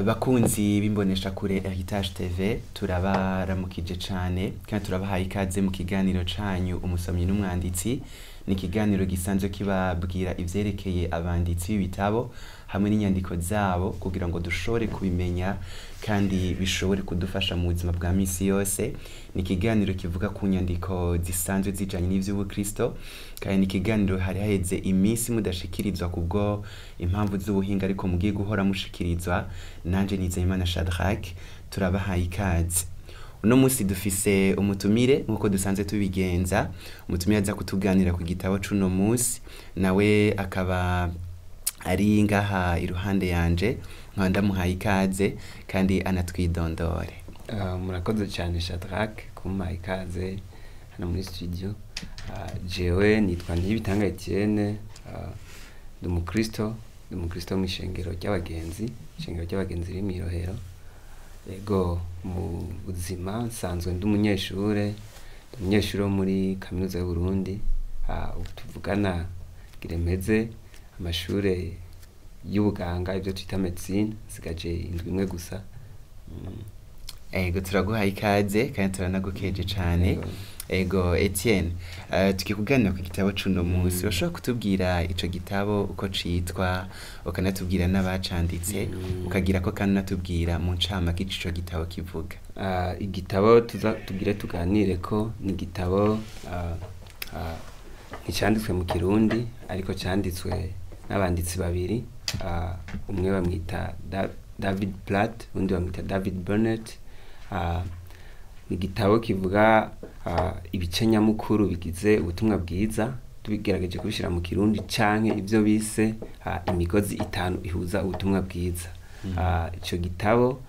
Bakunzi b'imbonesha kure Heritage TV, turabaramukije cane kandi turabahaye ikaze mu kiganiro canyu Umusomyi n'Umwanditsi. Ni ikiganiro gisanzwe kibabwira ivyerekeye abanditsi b'ibitabo hamwe n'inyandiko zabo, kugira ngo dushobore kubimenya kandi bishobore kudufasha mu buzima bwa misi yose. Ni ikiganiro kivuga ku nyandiko zisanzwe zijanye n'ivy'ubukristo, kandi ni ikiganiro hari haheze iminsi mudashikirizwa kubwo impamvu z'ubuhinga, ariko mugiye guhora mushikirizwa nanje Nizeyimana Shadrack. Turabahaye ikaze. Uno munsi dufise umutumire nk'uko dusanzwe tubigenza, umutumire aza kutuganira ku gitabo c'uno munsi, nawe akaba ari ngaha iruhande yanje, nkaba ndamuhaye ikaze kandi anatwidondore. Murakoze cyane Shadrack kumpa ikaze hano muri studio. Jewe nitwa Niyibitanga Etienne, ndi umukristo mw'ishengero ry'abagenzi, ishengero ry'abagenzi riri mw'Irohero. Ego, mu buzima nsanzwe ndi umunyeshure wo muri Kaminuza y'Uburundi. Ubu tuvugana ngira mpeze amashure y'ubuganga, ivyo twita médecine, nsigaje indwi imwe gusa. Ego, turaguhaye ikaze kandi turanagukeje cane. Ego. Ego Etienne, tugiye kuganira ku gitabo c'uno munsi. Urashobora kutubwira ico gitabo uko citwa, ukanatubwira n'abacanditse, ukagira ko kandi unatubwira mu ncamake ico gitabo kivuga? Igitabo tuza tugire tuganire ko ni igitabo nticanditswe mu Kirundi, ariko canditswe n'abanditsi babiri. Umwe bamwita David Platt, undi bamwita David Burnett. Ni igitabo kivuga ibice nyamukuru bigize ubutumwa bwiza, tubigerageje kubishira mu Kirundi, canke ivyo bise imigozi itanu ihuza ubutumwa bwiza. Ico gitabo,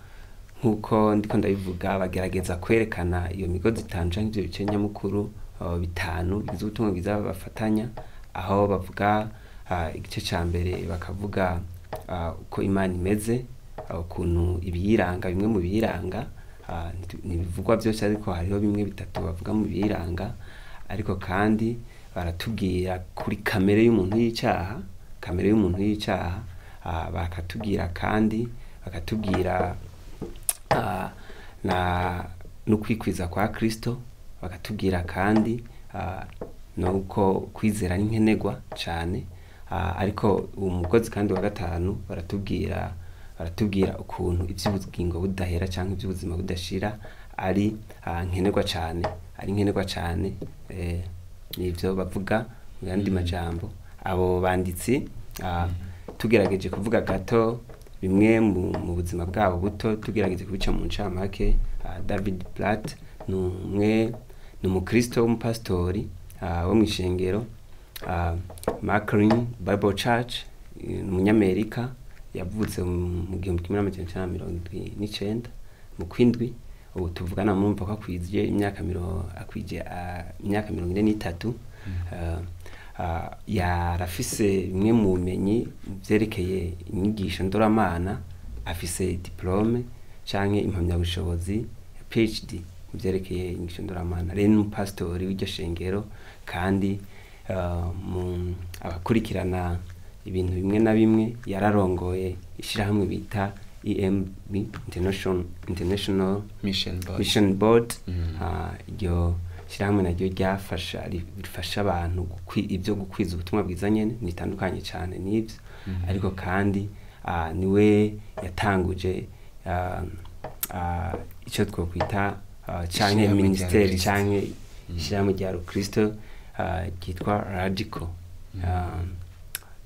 nk'uko ndiko ndabivuga, bagerageza kwerekana iyo migozi itanu canke ivyo bice nyamukuru bitanu bigize ubutumwa bwiza bafatanya, aho bavuga igice ca mbere bakavuga uko Imana imeze, ukuntu ibiyiranga, bimwe mu biyiranga. Ntibivugwa vyose, ariko hariho bimwe bitatu bavuga mu biyiranga. Ariko kandi baratubwira kuri kamere y'umuntu y'icaha, kamere y'umuntu y'icaha. Bakatubwira kandi bakatubwira na n'ukwikwiza kwa Kristo, bakatubwira kandi nuko kwizera ari nkenerwa cane. Ariko uwo mugozi kandi wa gatanu baratubwira ukuntu ivy'ubugingo budahera canke ivy'ubuzima budashira ari nkenerwa cane, ari nkenerwa cane. Nivyo bavuga mu yandi majambo abo banditsi. Tugerageje kuvuga gato bimwe mu buzima bwabo buto, tugerageje kubica mu ncamake, David Platt ni umwe, ni umukristo w'umupasitori wo mw'ishengero McLean Bible Church, ni umunyamerika, yavutse mu 1979 mu kwindwi. Ubu tuvugana murumva ko akwije imyaka akwije imyaka 43. Yarafise bimwe mu bumenyi vyerekeye inyigisho ndoramana, afise diplôme canke impamyabushobozi ya PhD mu vyerekeye inyigisho ndoramana. Rero ni umupasitori w'iryo shengero, kandi mu abakurikirana ibintu bimwe na bimwe yararongoye ishirahamwe bita EMB, International Mission Board. Mission Board. Iryo shirahamwe naryo rifasha abantu ibyo gukwiza ubutumwa bwiza nyene, nitandukanye cane n'ivyo. Ariko kandi niwe yatanguje ico twokwita canke Ishirahamwe rya ministeri Rukristo. canke ishirahamwe rya Rukristo ryitwa Radical.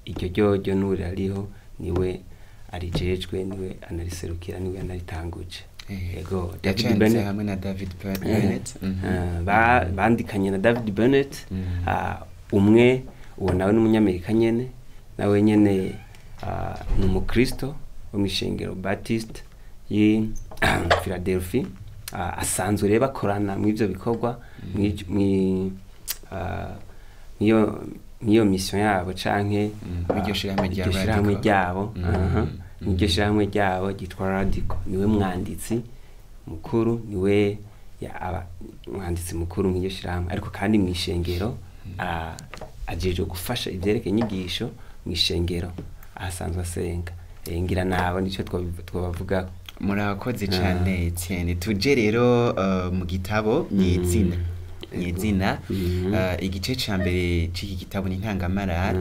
Iryo ryoryo n'ubu ririho, niwe arijejwe, niwe anariserukira, niwe anaritanguje. Ego, David Yacanditse Bennett. hamwe na David Bennett. Bandikanye na David Bennett. Umwe uwo nawe n'umunyamerika nyene, nawe nyene ni umukristo wo mw'ishengero Baptist yi Philadelphia. Asanzwe rero bakorana mw'ivyo bikorwa, mw'iyo mission yabo canke Mw'iryo shirahamwe rya iryo shirahamwe Radical. ryabo. Aha, mw'iryo shirahamwe ryabo ryitwa Radical, niwe mwanditsi mukuru, niwe ya aba mwanditsi mukuru mw'iryo shirahamwe. Ariko kandi mw'ishengero ajejwe gufasha ivyerekeye inyigisho mw'ishengero ahasanzwe asenga. Ngira nabo nico twobavuga. Murakoze cyane Etienne. Tuje rero mu gitabo nyezina. Nyezina, igice ca mbere c'iki gitabo ni intangamarara.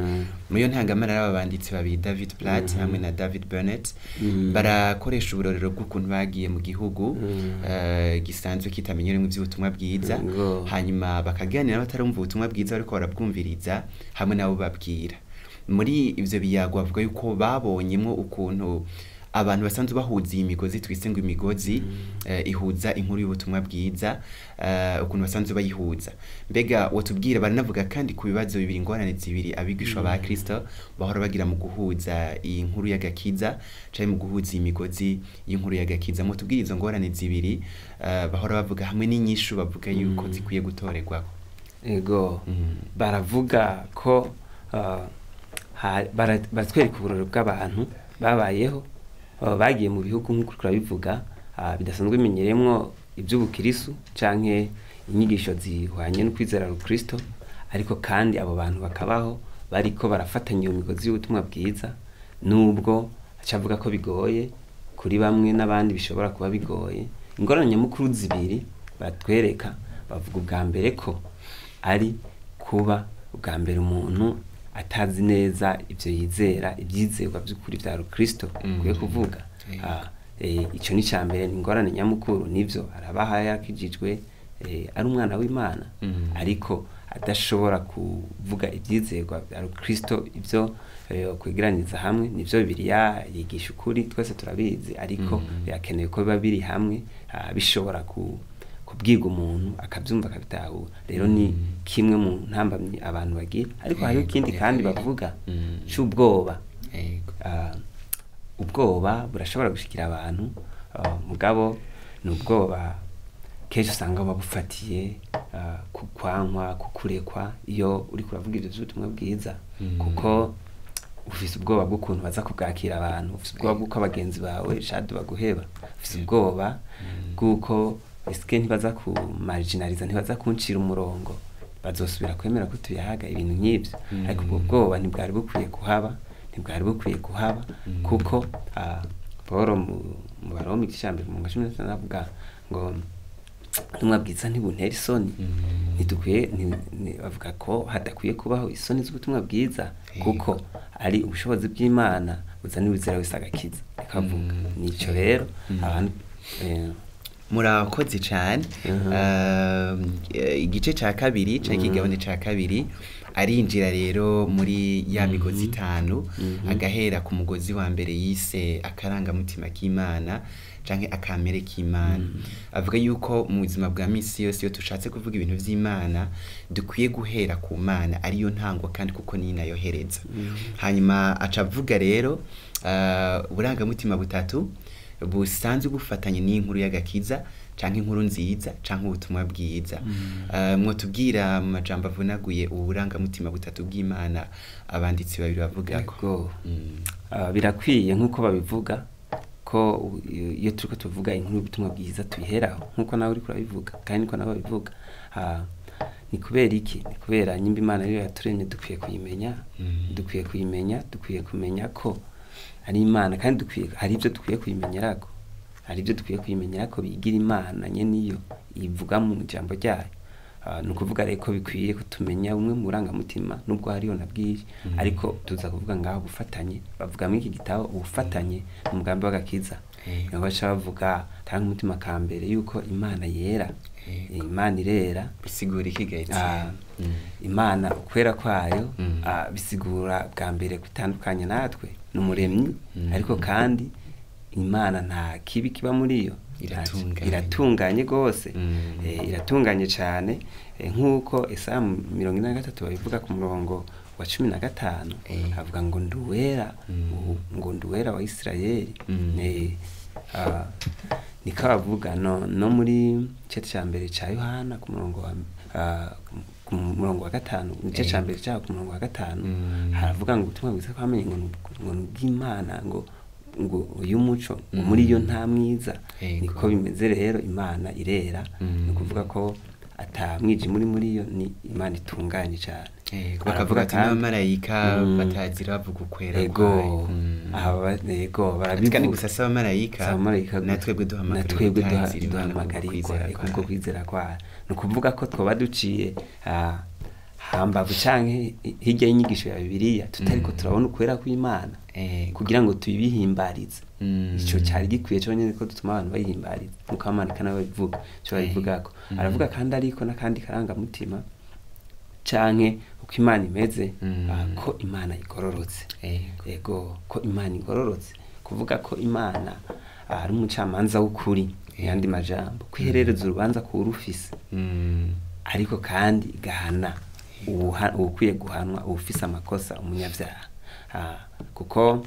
Muri iyo ntangamarara aba banditsi babiri David Platt hamwe na David Burnett barakoresha uburorero bw'ukuntu bagiye mu gihugu gisanzwe kitamenyerewe ivy'ubutumwa bwiza, hanyuma bakaganira n'abatarumva ubutumwa bwiza bariko barabwumviriza hamwe nabo babwira. Muri ivyo biyago bavuga yuko babonyemwo ukuntu abantu basanzwe bahuza iyi migozi twise ngo imigozi ihuza inkuru y'ubutumwa bwiza, ukuntu basanzwe bayihuza. Mbega watubwira, baranavuga kandi ku bibazo bibiri, ingorane zibiri abigishwa ba Kristo bahora bagira mu guhuza iyi nkuru y'agakiza canke mu guhuza iyi migozi y'inkuru y'agakiza. Mutubwire izo ngorane zibiri bahora bavuga hamwe n'inyishu bavuga yuko zikwiye gutorerwako. Ego, baravuga ko baratwereka uburorero bw'abantu babayeho, bagiye mu bihugu nk'uko turabivuga, bidasanzwe bimenyereyemwo ivy'ubukirisu canke inyigisho zihwanye no kwizera Kristo, ariko kandi abo bantu bakabaho bariko barafatanya iyo migozi y'ubutumwa bwiza, nubwo acavuga ko bigoye kuri bamwe n'abandi bishobora kuba bigoye. Ingorane nyamukuru zibiri batwereka, bavuga ubwa mbere ko ari kuba ubwa mbere umuntu atazi neza ivyo yizera, ivyizerwa vy'ukuri vya Kristo ukwiye kuvuga. Ico ni ca mbere, ni ingorane nyamukuru. Nivyo arabaha yakijijwe, ari umwana w'Imana, ariko adashobora kuvuga ivyizerwa vya Kristo, ivyo kwegeraniza hamwe. Nivyo Bibiliya yigisha ukuri, twese turabizi, ariko birakenewe ko biba biri hamwe, bishobora kubwirwa umuntu akabyumva akabitahura. Rero ni kimwe mu ntambamyi abantu bagira. Ariko hariho ikindi kandi bavuga c'ubwoba. Ubwoba burashobora gushikira abantu, mugabo ni ubwoba kenshi usanga buba bufatiye ku kwankwa, ku kurekwa iyo uriko uravuga ivyo vy'ubutumwa bwiza, kuko ufise ubwoba bw'ukuntu baza kubwakira abantu, ufise ubwoba bw'uko abagenzi bawe shadu baguheba, ufise ubwoba bw'uko eske ntibaza kumarginaliza, ntibaza kuncira umurongo, bazosubira kwemera ko tuyahaga, ibintu nk'ivyo. Ariko ubwo bwoba ntibwari bukwiye kuhaba, ntibwari bukwiye kuhaba, kuko Paul mu Baroma igice ca mbere mu 16 avuga ngo ubutumwa bwiza ntibuntera isoni. Ntidukwiye, bavuga ko hadakwiye kubaho isoni z'ubutumwa bwiza, kuko ari ubushobozi bw'Imana buzana uwizera wese agakiza. Rikavuga nico rero abantu Murakoze cane. Igice ca kabiri canke ikigabane ca kabiri arinjira rero muri ya migozi itanu, agahera ku mugozi wa mbere yise akarangamutima k'Imana canke akamere k'Imana. Avuga yuko mu buzima bwa misi yose iyo tushatse kuvuga ibintu vy'Imana dukwiye guhera ku Mana ariyo ntango, kandi kuko niyo inayohereza. Hanyuma aca avuga rero uburangamutima butatu busanzwe bufatanye n'inkuru y'agakiza canke inkuru nziza canke ubutumwa bwiza. Mwotubwira mu majambo avunaguye uburangamutima butatu bw'Imana abanditsi babiri bavugako? Ego. Birakwiye nk'uko babivuga ko iyo turiko tuvuga inkuru y'ubutumwa bwiza tuyiheraho, nk'uko nawe uriko urabivuga kandi niko nabo babivuga. Ni kubera iki? Ni kubera nyimba Imana ariyo yaturemye, dukwiye kuyimenya, dukwiye kuyimenya, dukwiye kumenya ko ari Imana, kandi dukwiye, hari ibyo dukwiye kuyimenyerako, hari ibyo dukwiye kuyimenyerako bigira Imana nyene iyo ivuga mu ijambo ryayo. Ni ukuvuga rero ko bikwiye ko tumenya bumwe mu burangamutima, nubwo hariyo na bwinshi, ariko tuza kuvuga ngaho ubufatanye. Bavuga muri iki gitabo ubufatanye umugambi w'agakiza. Niho baca bavuga akarangamutima ka mbere yuko Imana yera. Imana irera. Bisigura iki ga Etienne? Imana ukwera kwayo, bisigura bwa mbere kwitandukanya natwe, ni umuremyi, ariko kandi Imana nta kibi kiba muri yo. Iratunganye. Iratunganye gose. Iratunganye cane, nk'uko Esaya 43 babivuga ku murongo wa 15, avuga ngo nduwera, ngo nduwera wa Isirayeli. Niko bavuga no muri igice ca mbere ca Yohana ku murongo wa ku murongo wa 5, igice ca mbere ca ku murongo wa 5, haravuga ngo ubutumwa bwiza twamenye ngo ni ubw'Imana, ngo uyu muco ngo muri yo nta mwiza. Niko bimeze rero, Imana irera. Ni ukuvuga ko ata mwijima uri muri yo, ni Imana itunganye cyane. Bakavuga ati n'abamarayika batazira bavuga ukwera kwayo. Ego, barabivuga. Gusa si abamarayika, natwebwe duhamagarirwa kubwo kwizera kwayo. Ni ukuvuga ko twoba duciye hambavu canke hirya y'inyigisho ya Bibiliya tutariko turabona ukwera kw'Imana kugira ngo tubihimbarize. Ico cari gikwiye conyene ko dutuma abantu bayihimbariza, nkuko abamarayika nabo babivuga, ico babivugako. Aravuga kandi ariko n'akandi karangamutima canke uko Imana imeze, ko Imana igororotse. Ego, ko Imana igororotse, kuvuga ko Imana ari umucamanza w'ukuri, yandi majambo kwiherereza urubanza ku rufise, ariko kandi igahana ukwiye guhanwa, ufise amakosa, umunyabyaha. Kuko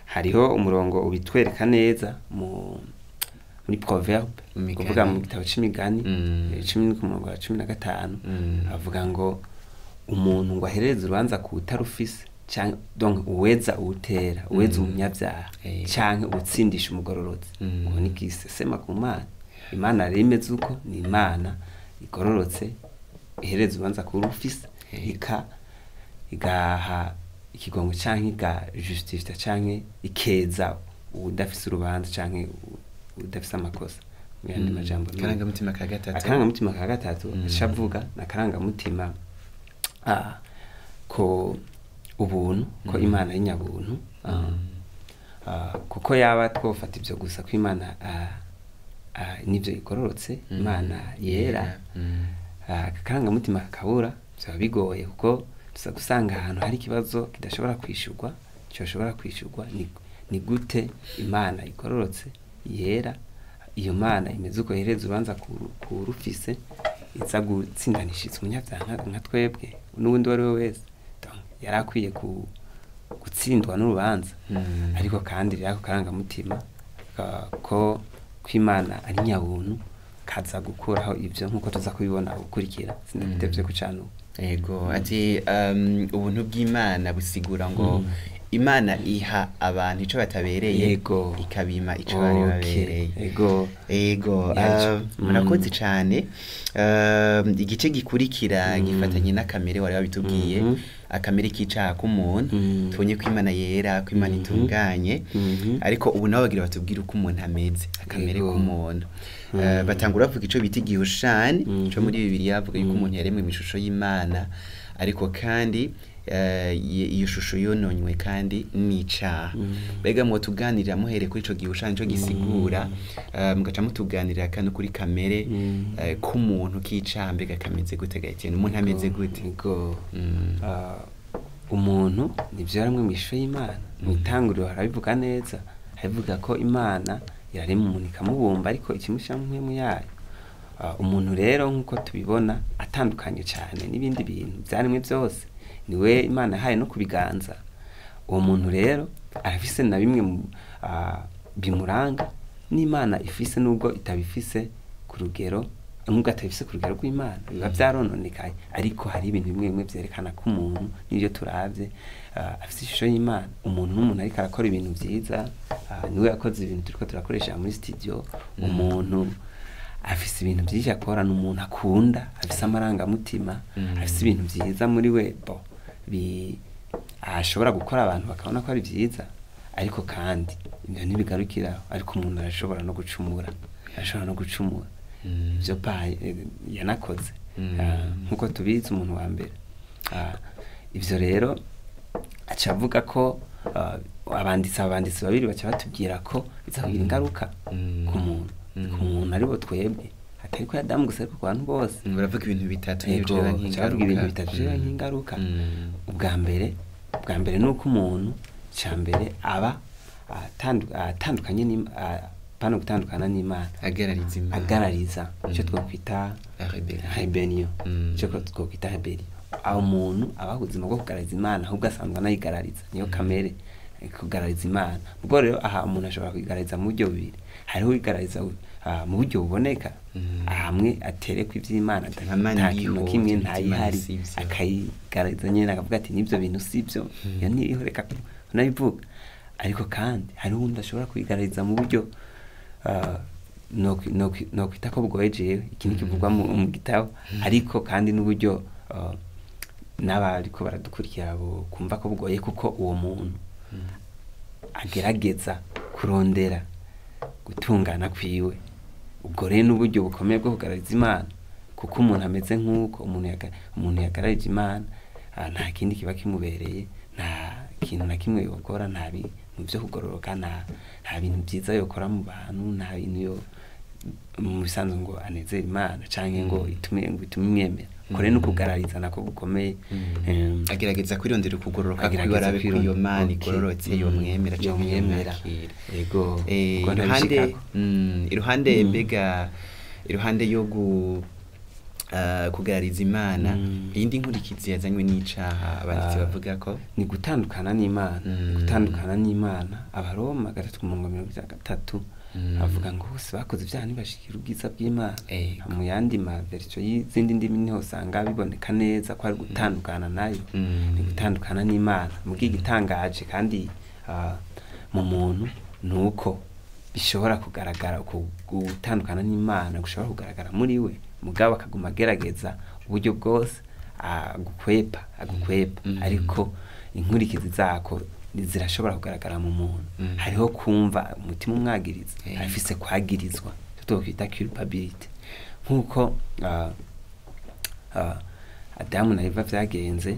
hariho umurongo ubitwereka neza muri Proverbe, kuvuga mu gitabo c'imigani 10:15, avuga ngo umuntu ngo aherereze urubanza ku utarufise, canke donc uweza uwutera, uweza umunyabyaha canke utsindisha umugororotsi, ngo ni gisesema ku Mana. Imana rero imeze uko, ni Imana igororotse, ihereza urubanza ku rufise, igaha ikigongo canke igajustifia canke ikeza udafise urubanza canke udafise amakosa. Mu yandi majambo, akarangamutima ka gatatu, akarangamutima ka gatatu acavuga na akarangamutima ko ubuntu, ko Imana ari nyabuntu. Kuko yaba twofata ivyo gusa ko Imana nivyo igororotse, Imana yera, akarangamutima kakabura, byaba bigoye, kuko tuza gusanga ahantu hari ikibazo kidashobora kwishurwa, cyoshobora kwishurwa ni gute Imana igororotse yera, iyo Mana imeze uko ihereza urubanza ku rufise, iza gutsindanishiriza umunyabyaha nka twebwe n'ubundi uwo ari we wese yari akwiye gutsindwa n'urubanza. Ariko kandi rero ako karangamutima ko kw'Imana ari nyabuntu kaza gukuraho ivyo, nkuko tuza kubibona ukurikira, sindabitevye kucana. Ego, ati ubuntu bw'Imana busigura ngo Imana iha abantu ico batabereye, ikabima ico bari babereye. Ego, ego, murakoze cane. Igice gikurikira gifatanye n'akamere wari wabitubwiye, akamere k'icaha k'umuntu. Tubonye ko Imana yera, ko Imana itunganye, ariko ubu nabo bagira batubwire uko umuntu ameze, akamere k'umuntu. Batangura bavuga ico bita igihushani co muri Bibiliya, bavuga yuko umuntu yaremwe mu ishusho y'Imana, ariko kandi iyo shusho yononywe kandi n'icaha. Mbega mwotuganirira muhere kuri ico gihushani co gisigura, mugaca mutuganirira kandi kuri kamere k'umuntu k'icaha, mbega kameze gute Gaetien, umuntu ameze gute? Ego, umuntu nivyo yaremwe mu ishusho y'Imana. Mu itanguriro harabivuga neza, harabivuga ko Imana yaremye umuntu ikamubumba, ariko ikimushyira mu mpwemu yayo. Umuntu rero nkuko tubibona atandukanye cyane n'ibindi bintu byaremwe byose, niwe Imana yahaye no kubiganza. Uwo muntu rero arafise na bimwe bimuranga n'Imana ifise, nubwo itabifise ku rugero, nubwo atabifise ku rugero rw'Imana, biba vyarononekaye, ariko hari ibintu bimwe bimwe vyerekana ko umuntu n'ivyo turavye afise ishusho y'Imana. Umuntu n'umuntu ariko arakora ibintu vyiza, niwe yakoze ibintu turiko turakoresha muri studio. Umuntu afise ibintu vyinshi akora, n'umuntu akunda, afise amarangamutima, afise ibintu vyiza muri we bo ashobora gukora abantu bakabona ko ari vyiza, ariko kandi ibyo ntibigarukira, ariko umuntu arashobora no gucumura, arashobora no gucumura. Ivyo pa yanakoze nkuko tubizi umuntu wa mbere. Ivyo rero aca avuga ko abanditsi babiri baca batubwira ko biza kugira ingaruka ku muntu, ku muntu aribo twebwe, atari ko Adamu gusa, ariko ku bantu bose. Baravuga ibintu bitatu nk'ingaruka. Ubwa mbere nuko umuntu ca mbere aba atandukanye pano gutandukana n'Imana, agarariza Imana, agarariza ico twokwita rebellion, ico twokwita rebellion. Aho umuntu aba ubuzima bwo kugarariza Imana, ahubwo asanzwe anayigarariza, niyo kamere kugarariza Imana. Ubwo rero aha umuntu ashobora kuyigarariza mu buryo bubiri. Hariho uyigarariza mu buryo buboneka, hamwe aterekwa ivy'Imana, nta kintu kimwe ntayihari, akayigarariza nyene akavuga ati nivyo bintu sivyo, iyo ntiriho reka nabivuga. Ariko kandi hariho uwundi ashobora kuyigarariza mu buryo No kwita ko bugoye jewe, iki ntikivugwa mu gitabo, ariko kandi n'uburyo n'abariko baradukurikira bo kumva ko bugoye, kuko uwo muntu agerageza kurondera gutungana kwiwe. Ubwo rero n'uburyo bukomeye bwo kugaragariza Imana, kuko umuntu ameze nk'uko umuntu yagararije Imana, nta kindi kiba kimubereye, nta kintu na kimwe yokora, nta bintu vyo kugororoka, nta bintu vyiza yokora mu bantu, nta bintu yo mu bisanzwe ngo anezere Imana canke ngo itume imwemera. Kore no kugarariza nako gukomeye. Agerageza kwirondera ukugororoka kwiwe, Agerageza arabe ko iyo Mana igororotse yomwemera canke yomwemera. yomwakira. Ego, ubwo Iruhande ntabishikako. Iruhande mbega iruhande yo kugarariza Imana, iyindi nkurikizi yazanywe n'icaha abanditsi bavuga ko Ni gutandukana n'Imana. Gutandukana n'Imana. Abaroma 3:33 avuga ngo bose bakoze ibyaha ntibashikira ubwiza bw'Imana. Mu yandi ma version y'izindi ndimi niho usanga biboneka neza ko ari gutandukana nayo. Ni gutandukana n'Imana. Mu gitangaje kandi mu muntu nuko bishobora kugaragara uko gutandukana n'Imana gushobora kugaragara muri we, mugabo akaguma agerageza uburyo bwose agukwepa, ariko inkurikizi zako zirashobora kugaragara mu muntu. Hariho kumva umutima umwagiriza, afise kwagirizwa, icyo twokwita culpability, nkuko Adamu na Eva vyagenze.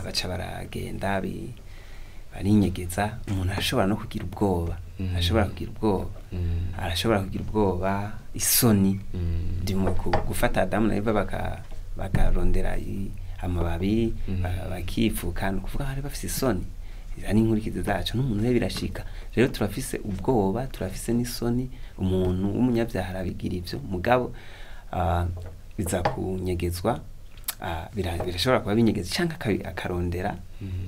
Baca baragenda barinyegeza. Umuntu arashobora no kugira ubwoba, arashobora kugira ubwoba, arashobora kugira ubwoba, isoni. Ndimo gufata Adamu na Eva bakarondera amababi, bakifuka, ni ukuvuga bari bafise isoni. Izi ni inkurikizi zacu n'umuntu rero birashika. Rero turafise ubwoba, turafise n'isoni. Umuntu w'umunyabyaha arabigira ivyo, mugabo biza kunyegezwa, birashobora kuba binyegeza canke akarondera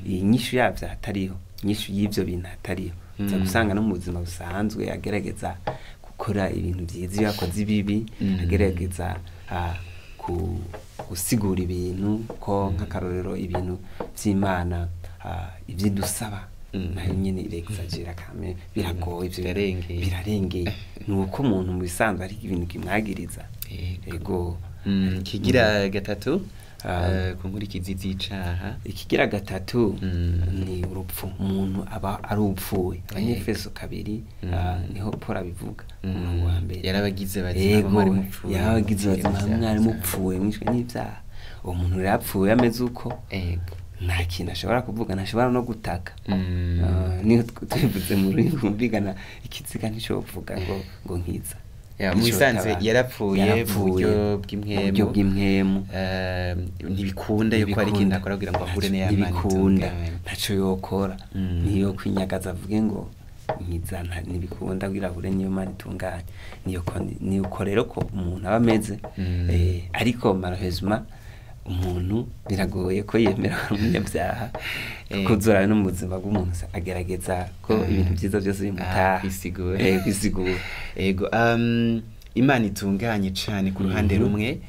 inyishu yavyo hatariho, inyishu y'ivyo bintu hatariho. Uza gusanga no mu buzima busanzwe agerageza gukora ibintu vyiza iyo yakoze ibibi, agerageza gusigura ibintu ko nk'akarorero ibintu vy'Imana, ivyidusaba nayo nyene irexagera kame, biragoye ivyo. Birarengeye. Birarengeye. Ni uko umuntu mu bisanzwe ari ibintu kimwagiriza. Ego. Kigira gatatu, ku nkurikizi z'icaha. Ikigira gatatu ni urupfu. Umuntu aba ari upfuye. Abanyefeso 2, niho Paul abivuga, umurongo wa mbere. Yarabagize bazima, mwari mupfuye. Yarabagize bazima, Ibyaha. mwari mupfuye mwishwe n'ibyaha. Uwo muntu rero apfuye ameze uko, nta kintu ashobora kuvuga, ntashobora no gutaka. Niyo tubivuze mu rurimi rwumvikana, ikiziga nticovuga ngo nkiza. Ya, mu bisanzwe Nticotabara. yarapfuye mu Yarapfuye buryo mu bw'impwemu. buryo bw'impwemu. Ntibikunda yuko hari ikindi akora kugira ngo ahure n'aya Mana Ntibikunda. itunganye. Ntaco yokora. Niyo kwinyagaza avuge ngo nkiza, ntibikunda kugira ahure n'iyo Mana itunganye. Niyo rero ko umuntu aba ameze. Ariko malheureusement umuntu biragoye ko yemera ko ari umunyabyaha, kuko uzora no mu buzima bw'umuntu agerageza ko ibintu vyiza byose bimutaha. Kwisigura. Kwisigura. Ego, Imana itunganye cane ku ruhande rumwe,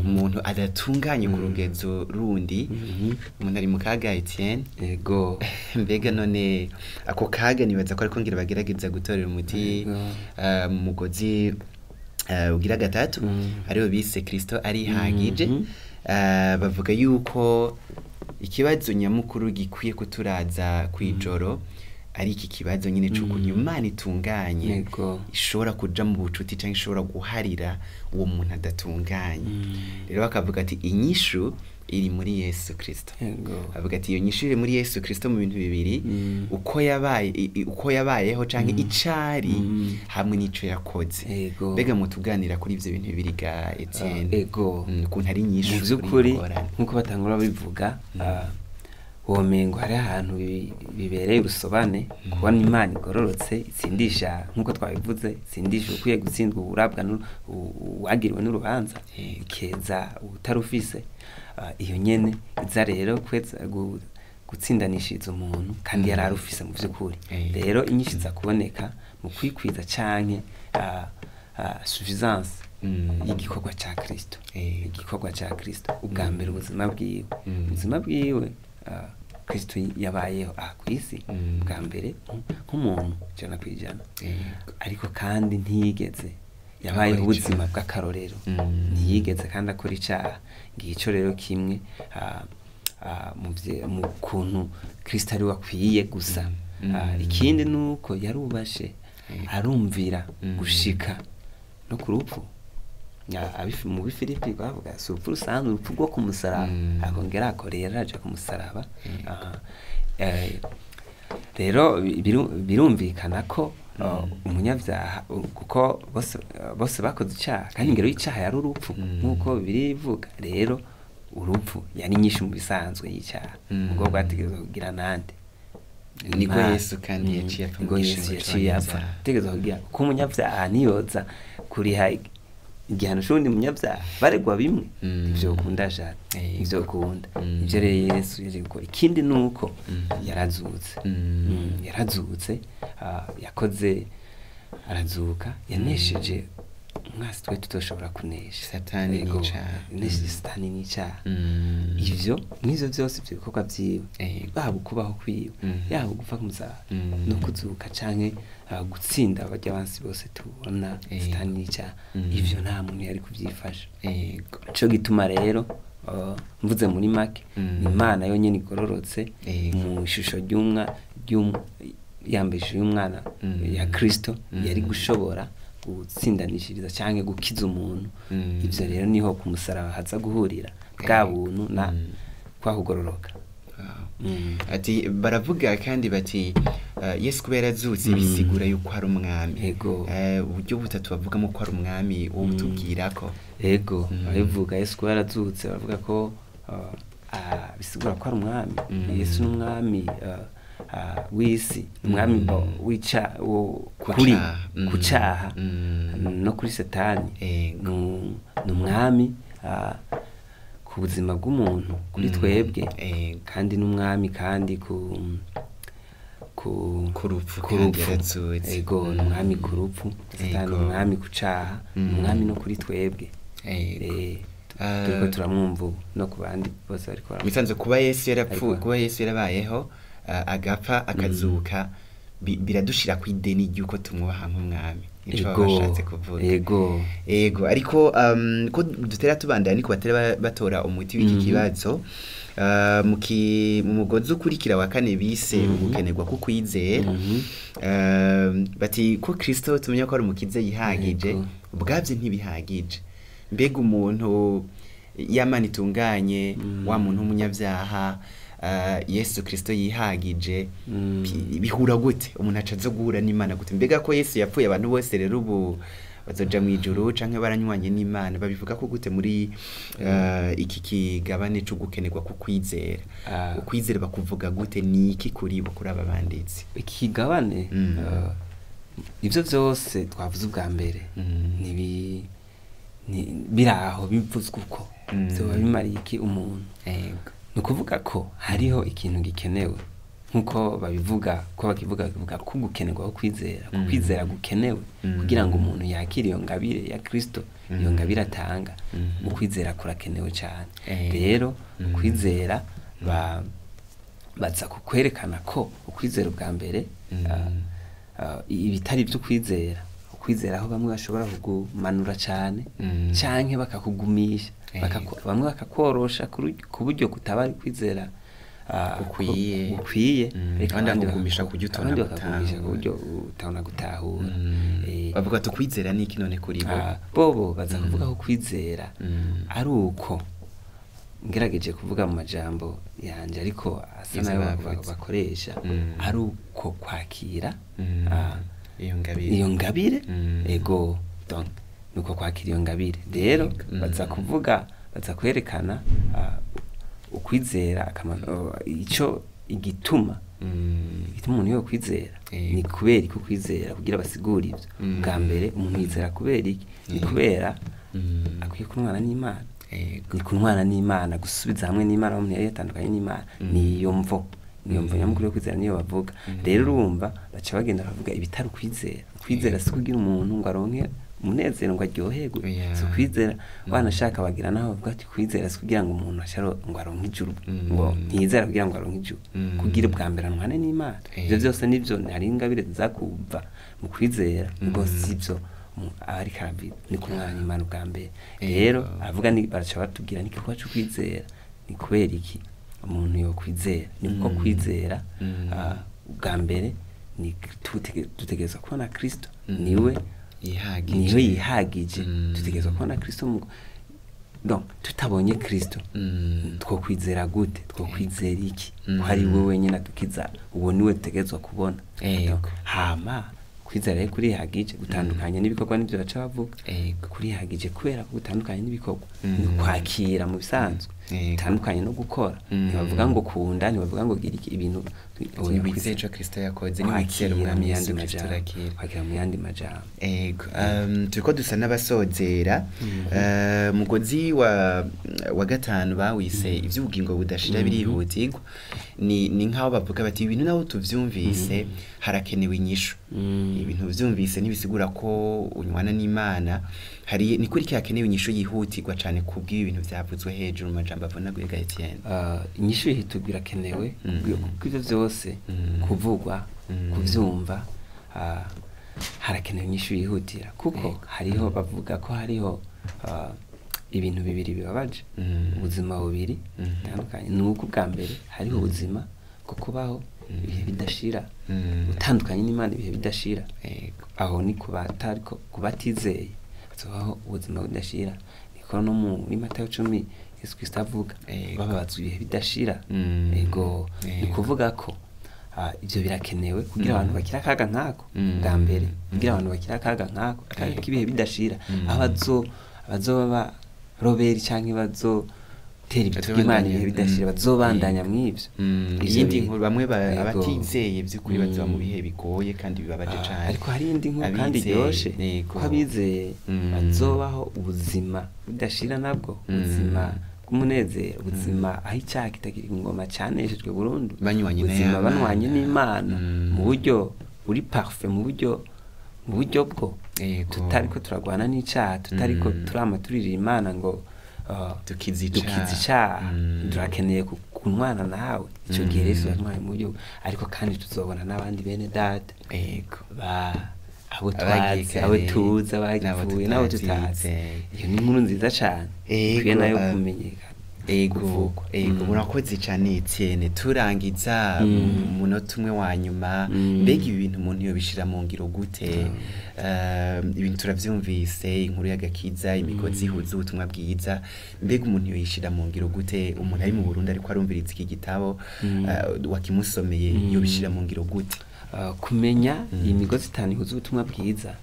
umuntu adatunganye ku rugezo rundi, umuntu ari mu kaga, Etienne. Ego. Mbega none ako kaga nibaza ko ariko ngira bagerageza gutorera umuti mu mugozi ugira gatatu, ariwo bise Kristo arihagije. Bavuga yuko ikibazo nyamukuru gikwiye kuturaza kw'ijoro ari iki kibazo nyine c'ukuntu Imana itunganye ishobora kuja mu bucuti canke ishobora guharira uwo muntu adatunganye. Rero bakavuga ati inyishu iri muri Yesu Kristo. Bavuga ati iyo nyishu iri muri Yesu Kristo mu bintu bibiri: uko yabaye, uko yabayeho canke icari, hamwe n'ico yakoze. Mbega mutuganira kuri ivyo bintu bibiri ga Etienne? Ego. Ukuntu ari inyishu Mu kuri by'ukuri, iyo ngorane. nk'uko batangura babivuga, womengo hari ahantu bibereye urusobane kubona Imana igororotse itsindisha, nk'uko twabivuze, itsindisha ukwiye gutsindwa, uburabwa uwagiriwe n'urubanza, ikeza utarufise. Iyo nyene iza rero kweza gutsindanishiriza umuntu kandi yari arufise mu by'ukuri. Rero inyinshi iza kuboneka mu kwikwiza canke suffisance y'igikorwa ca Kristo. Igikorwa ca Kristo ubwa mbere, ubuzima bwiwe, ubuzima bwiwe, Kristo yabayeho aha ku isi bwa mbere nk'umuntu 100%, ariko kandi ntiyigeze Yabayeho ubuzima bw'akarorero, ntiyigeze kandi akora icaha. Ngico rero kimwe mu kuntu Kristo ari wakwiye gusa. Ikindi nuko yarubashe, arumvira gushika no ku rupfu. Mu Bifilipi bavuga si urupfu rusanzwe, urupfu rwo ku musaraba, akongera akorera aja ku musaraba. Rero birumvikana ko umunyabyaha, kuko bose bakoze icyaha, kandi ingero y'icyaha yari urupfu, nk'uko birivuga. Rero urupfu yari nyinshi mu bisanzwe y'icyaha, ubwo bwategerezwa kugira nande? Niko Yesu kandi yaciye apfa. Niko Yesu yaciye apfa, ategerezwa kugira, kuko umunyabyaha niyoza kuriha igihano c'uwundi munyabyaha, baregwa bimwe, ivyo ukunda jana, ivyo ukunda, ivyo rero Yesu yaje gukora. Ikindi nuko yarazutse, yarazutse, yakoze arazuka, yanesheje umwasi twe tutoshobora kunesha, Satani n'icaha, yanesheje Satani n'icaha. Ivyo n'ivyo vyose ivyo bikorwa vyiwe, baba ukubaho kwiwe, yaba gupfa ku musaraba no kuzuka, canke gutsinda barya bansi bose tubona, Satani n'icaha, ivyo nta muntu yari kuvyifasha. Ico gituma rero mvuze muri make, Imana yonyene igororotse mu ishusho yambaye ishusho y'umwana ya Kristo, yari gushobora gutsindanishiriza canke gukiza umuntu. Ivyo rero niho ku musaraba haza guhurira bwa buntu na kwa kugororoka. Ati baravuga kandi bati Yesu kuba yarazutse bisigura yuko ari umwami. Uburyo butatu bavugamo ko ari umwami, wowe utubwira ko. Ego, barabivuga Yesu kuba yarazutse, baravuga ko bisigura ko ari umwami. Yesu ni umwami w'isi, umwami wica kuri ku caha no kuri Satani. Ni umwami ku buzima bw'umuntu, kuri twebwe, kandi n'umwami kandi ku rupfu. Ego, ni umwami ku rupfu, Satani, umwami ku caha, umwami no kuri twebwe. Turiko turamwumva no ku bandi bose bariko baramwumva. Bisanzwe kuba Yesu yarapfuye, kuba Yesu yarabayeho, agapfa akazuka, biradushira ku ideni ry'uko tumwubaha nk'umwami. Ico bashatse kuvuga. Ego, ariko ko dutera tubandanya, niko batera batora umuti w'iki kibazo. Mu mugozi ukurikira wa kane bise ugukenerwa ku kwizera, bati ko Kristo tumenya ko ari umukiza yihagije, ubwavyo ntibihagije. Mbega umuntu yamana itunganye, wa muntu w'umunyabyaha, Yesu Kristo yihagije, bihura gute? Umuntu aca aza guhura n'Imana gute? Mbega ko Yesu yapfuye, abantu bose rero ubu bazoja mu ijuru canke baranywanye n'Imana? Babivuga ko gute muri iki kigabane co gukenerwa ku kwizera? Ukwizera bakuvuga gute? Ni iki kuri bo, kuri aba banditsi? Ikigabane, ivyo vyose twavuze ubwa mbere, biraho bivuzwe uko, vyoba bimariye iki umuntu? Ni ukuvuga ko hariho ikintu gikenewe, nk'uko babivuga, ko bakivuga, bakivuga ko gukenerwa ko kwizera, ko kwizera gukenewe kugira ngo umuntu yakire iyo ngabire ya Kristo, iyo ngabire atanga. Ukwizera kurakenewe cyane. Rero ukwizera baza kukwerekana ko ukwizera ubwa mbere, ibitari byo kwizera, ukwizera aho bamwe bashobora kugumanura cyane, canke bakakugumisha, bamwe bakakworosha ku buryo kutaba ari kwizera Gukwiye. Gukwiye, ariko Abandi abandi bakakugumisha ku buryo utabona abandi bakakugumisha ku gutahura. buryo utabona gutahura. Bavuga ati ukwizera ni iki none kuri bo? Bobo baza kuvuga ko kwizera ari uko, ngerageje kuvuga mu majambo yanje ariko asa Ivyo nayo bavuze. bakoresha, ari uko kwakira iyo ngabire. Iyo ngabire. Ego, donc nuko kwakira iyo ngabire rero, baza kuvuga, baza kwerekana ukwizera akamaro, ico igituma igituma umuntu yo kwizera, ni kubera iki ukwizera, kugira basigure ivyo. Bwa mbere umuntu yizera kubera iki? Ni kubera akwiye kunwana n'Imana. Ni kunwana n'Imana, gusubiza hamwe n'Imana aho umuntu yari yatandukanye n'Imana. Niyo mvo, niyo mvo nyamukuru yo kwizera, niyo bavuga. Rero urumva baca bagenda baravuga ibitari ukwizera. Ukwizera si kugira umuntu ngo aronke umunezero, ngo aryoherwe, si ukwizera. Wanashaka bagira naho bavuga ati kwizera si kugira ngo umuntu asharo ngo aronke ijuru, ngo ntiyizera kugira ngo aronke ijuru, kugira ubwa mbere anwane n'Imana. Ivyo vyose nivyo hari ingabire ziza kuva mu kwizera, ngo sivyo Aba ariko ni kumwana n'Imana ubwa mbere. Rero aravuga ni baraca batubwira ni igikorwa cyo kwizera. Ni kubera iki umuntu yokwizera? Ni kuko kwizera, ubwa mbere ni dutegerezwa kubona Kristo. Niwe yihagije. Niwe yihagije. Dutegerezwa kubona Kristo donc tutabonye Kristo, twokwizera gute? Twokwizera iki? Ko ari we wenyine adukiza, uwo niwe dutegerezwa kubona. Donc, hama kwizera rero kurihagije, gutandukanye n'ibikorwa, nibyo baca bavuga. Kurihagije kubera ko gutandukanye n'ibikorwa. Ni kwakira mu bisanzwe, bitandukanye no gukora. Ntibavuga ngo kunda, ntibavuga ngo gira iki, ibintu. Ati wizeye ico Kristo yakoze, niwizera Kwakira umwami mu Yesu yandi Kristo majambo. urakira. Kwakira mu yandi majambo. Ego, turiko dusa n'abasozera. Mugozi wa gatanu bawise ivy'ubugingo budashira birihutirwa. Ni nk'aho bavuga bati ibintu naho tuvyumvise, harakenewe inyishu. Ibintu vyumvise ntibisigura ko unywana n'Imana. Hari ni kuri hakenewe inyishu yihutirwa cane kubw'ibi bintu vyavuzwe hejuru mu majambo avunaguye ga Etienne. Inyishu yihutirwa irakenewe kuko ivyo vyose kuvugwa, kuvyumva, harakenewe inyishu yihutira, kuko hariho bavuga ko hariho ibintu bibiri bibabaje, ubuzima bubiri butandukanye. Ni uko ubwa mbere hariho ubuzima bwo kubaho ibihe bidashira, utandukanye n'Imana ibihe bidashira. Aho ni ku batariko, ku batizeye, hazobaho ubuzima budashira. Niko no muri Matayo 10 Yesu Kristo avuga, bababazwa ibihe bidashira. Ego, ni kuvuga ko ivyo birakenewe kugira abantu bakira akaga nkako. Bwa mbere, kugira abantu bakira akaga nkako, akaga k'ibihe bidashira, aho abazoba roberi canke bazotera ibitugu Imana ibihe bidashira, bazobandanya mw'ivyo. Ivyo Iyindi nkuru bamwe abatizeye by'ukuri bazoba mu bihe bigoye kandi bibabaje cane. Ariko hari iyindi nkuru kandi Abizeye, iryoshe, ko abizeye bazobaho ubuzima budashira nabwo, ubuzima bw'umunezero, ubuzima aho icyaha kitagira ingoma, caneshejwe burundu. Banywanye na Ubuzima ya banywanye Mana. n'Imana mu buryo buri parfait, mu buryo bwo tutariko turagwana n'icaha, tutariko turama turirira Imana ngo Dukize icaha. dukize icaha. Turakeneye kunywana nawe ico gihe rero turatwaye mu buryo, ariko kandi tuzobona n'abandi bene data ba abo Abagiye twazi, abo kare, tuzi, n'abo abapfuye n'abo tutazi, tutazi. Iyo ni inkuru nziza cane ikwiye nayo kumenyekana, kuvugwa. Murakoze cyane Etienne. Turangiza, umunota umwe wa nyuma, mbega ibi bintu umuntu yobishira mu ngiro gute? Ibintu turavyumvise, inkuru y'agakiza, imigozi ihuza ubutumwa bwiza, mbega umuntu yoyishira mu ngiro gute? Umuntu ari mu Burundi ariko arumviriza iki gitabo, wakimusomeye, yobishira mu ngiro gute? Kumenya iyi migozi itanu ihuza ubutumwa bwiza,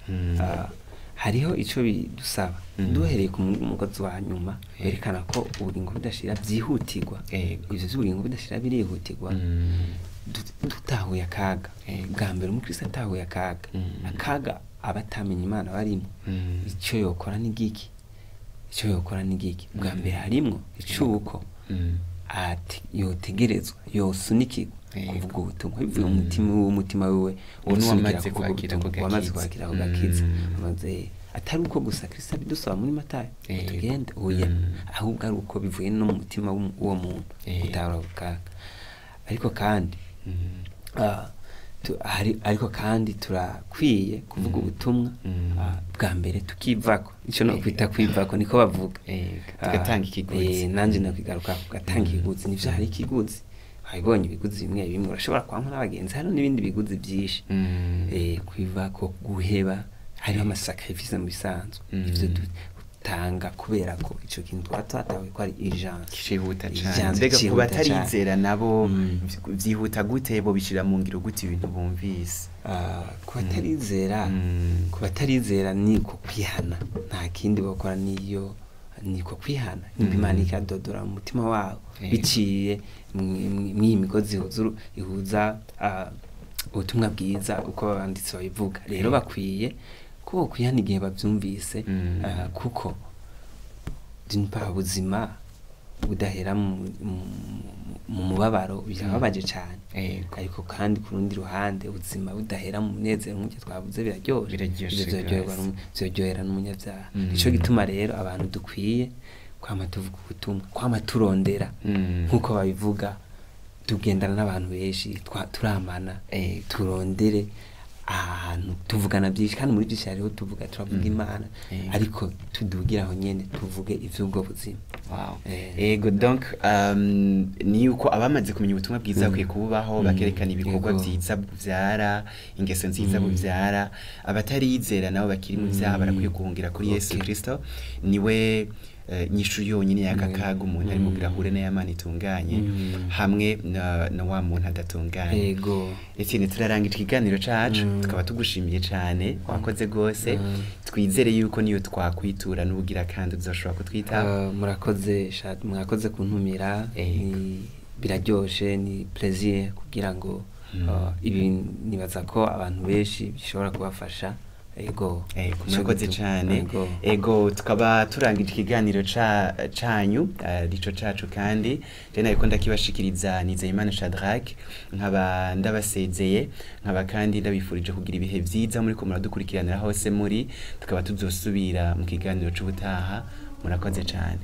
hariho ico bidusaba. Duhereye ku mugozi wa nyuma werekana ko ubugingo budashira byihutirwa, ivyo vy'ubugingo budashira birihutirwa. Dutahuye akaga, bwa mbere umukristo atahuye akaga, akaga aba atamenya Imana barimo, ico yokora ni giki? Ico yokora ni giki? Bwa mbere harimwo icuko ati yotegerezwa, yosunikirwa kuvuga ubutumwa bivuye mu mutima w'umutima wiwe. Uwo ni Yosunikira uwamaze kuvuga kwakira ubutumwa, ako uwamaze gakiza. kwakira ako gakiza. Amaze, atari uko gusa Kristo abidusaba muri Matayo ngo tugende, oya, ahubwo ari uko bivuye no mu mutima w'uwo muntu gutahura ako kaga. Ariko kandi ariko kandi turakwiye kuvuga ubutumwa, bwa mbere tukivako, ico no kwita kwivako niko bavuga. Tugatanga ikiguzi. Nanje nakwigaruka kugatanga ikiguzi. Nivyo, hari ikiguzi, wabibonye ibiguzi bimwe bimwe urashobora kwankwa n'abagenzi, hariho n'ibindi biguzi byinshi. Kwivako, guheba, hariho ama sacrifice mu bisanzwe, ivyo dutanga kubera ko ico kintu twaba twatahuye ko ari urgence. Cihuta cane. Urgence, Mbega ku cihuta cane. batarizera nabo, vyihuta gute? Bo bishira mu ngiro gute ibintu bumvise? Ku batarizera, ku batarizera ni uko kwihana, nta kindi bakora, niyo niko kwihana, nimba Imana ikadodora mu mutima wabo biciye mw'iyi migozi ihuza ubutumwa bwiza uko abanditsi babivuga. Rero bakwiye ko kwihana igihe bavyumvise, kuko d'une part ubuzima budahera mu mubabaro birababaje cane, ariko kandi ku rundi ruhande ubuzima budahera mu munezero nk'uko twavuze biraryoshe. Biraryoshe Ivyo vyoryoherwa gose. Vyoryohera n'umunyavyaha. Nico gituma rero abantu dukwiye kwama tuvuga ubutumwa, kwama turondera, nk'uko babivuga, tugendana n'abantu benshi, turamana, turondere. Aha hantu tuvugana byinshi, kandi muri byinshi hariho tuvuga, turavuga Imana, ariko tudugira aho nyene tuvuge ivy'ubwo buzima. Wow. Ego, donc ni yuko abamaze kumenya ubutumwa bwiza bakwiye kububaho, bakerekana ibikorwa vyiza buvyara, ingeso nziza buvyara. Abatarizera nabo bakiri mu vyaha barakwiye guhungira kuri Yesu Kristo, niwe nyishu yonyine y'aka kaga umuntu ari mu birahure n'ayamana itunganye, hamwe na wa muntu adatunganye. Etienne, turarangije ikiganiro cacu, tukaba tugushimiye cane, wakoze gose. Twizere yuko niyo twakwitura n'ubugira kandi uzoshobora kutwitaba. Murakoze, mwakoze kuntumira. Biraryoshe, ni plaisir kugira ngo ibi nibaza ko abantu benshi bishobora kubafasha. Ego. Ego, Ico murakoze cane. Ego. Ego, tukaba turangije ikiganiro canyu, rico cacu, kandi je nariko ndakibashikiriza Nizeyimana Shadrack, nkaba ndabasezeye, nkaba kandi ndabifurije kugira ibihe vyiza muriko muradukurikiranira hose muri. Tukaba tuzosubira mu kiganiro c'ubutaha. Murakoze cane.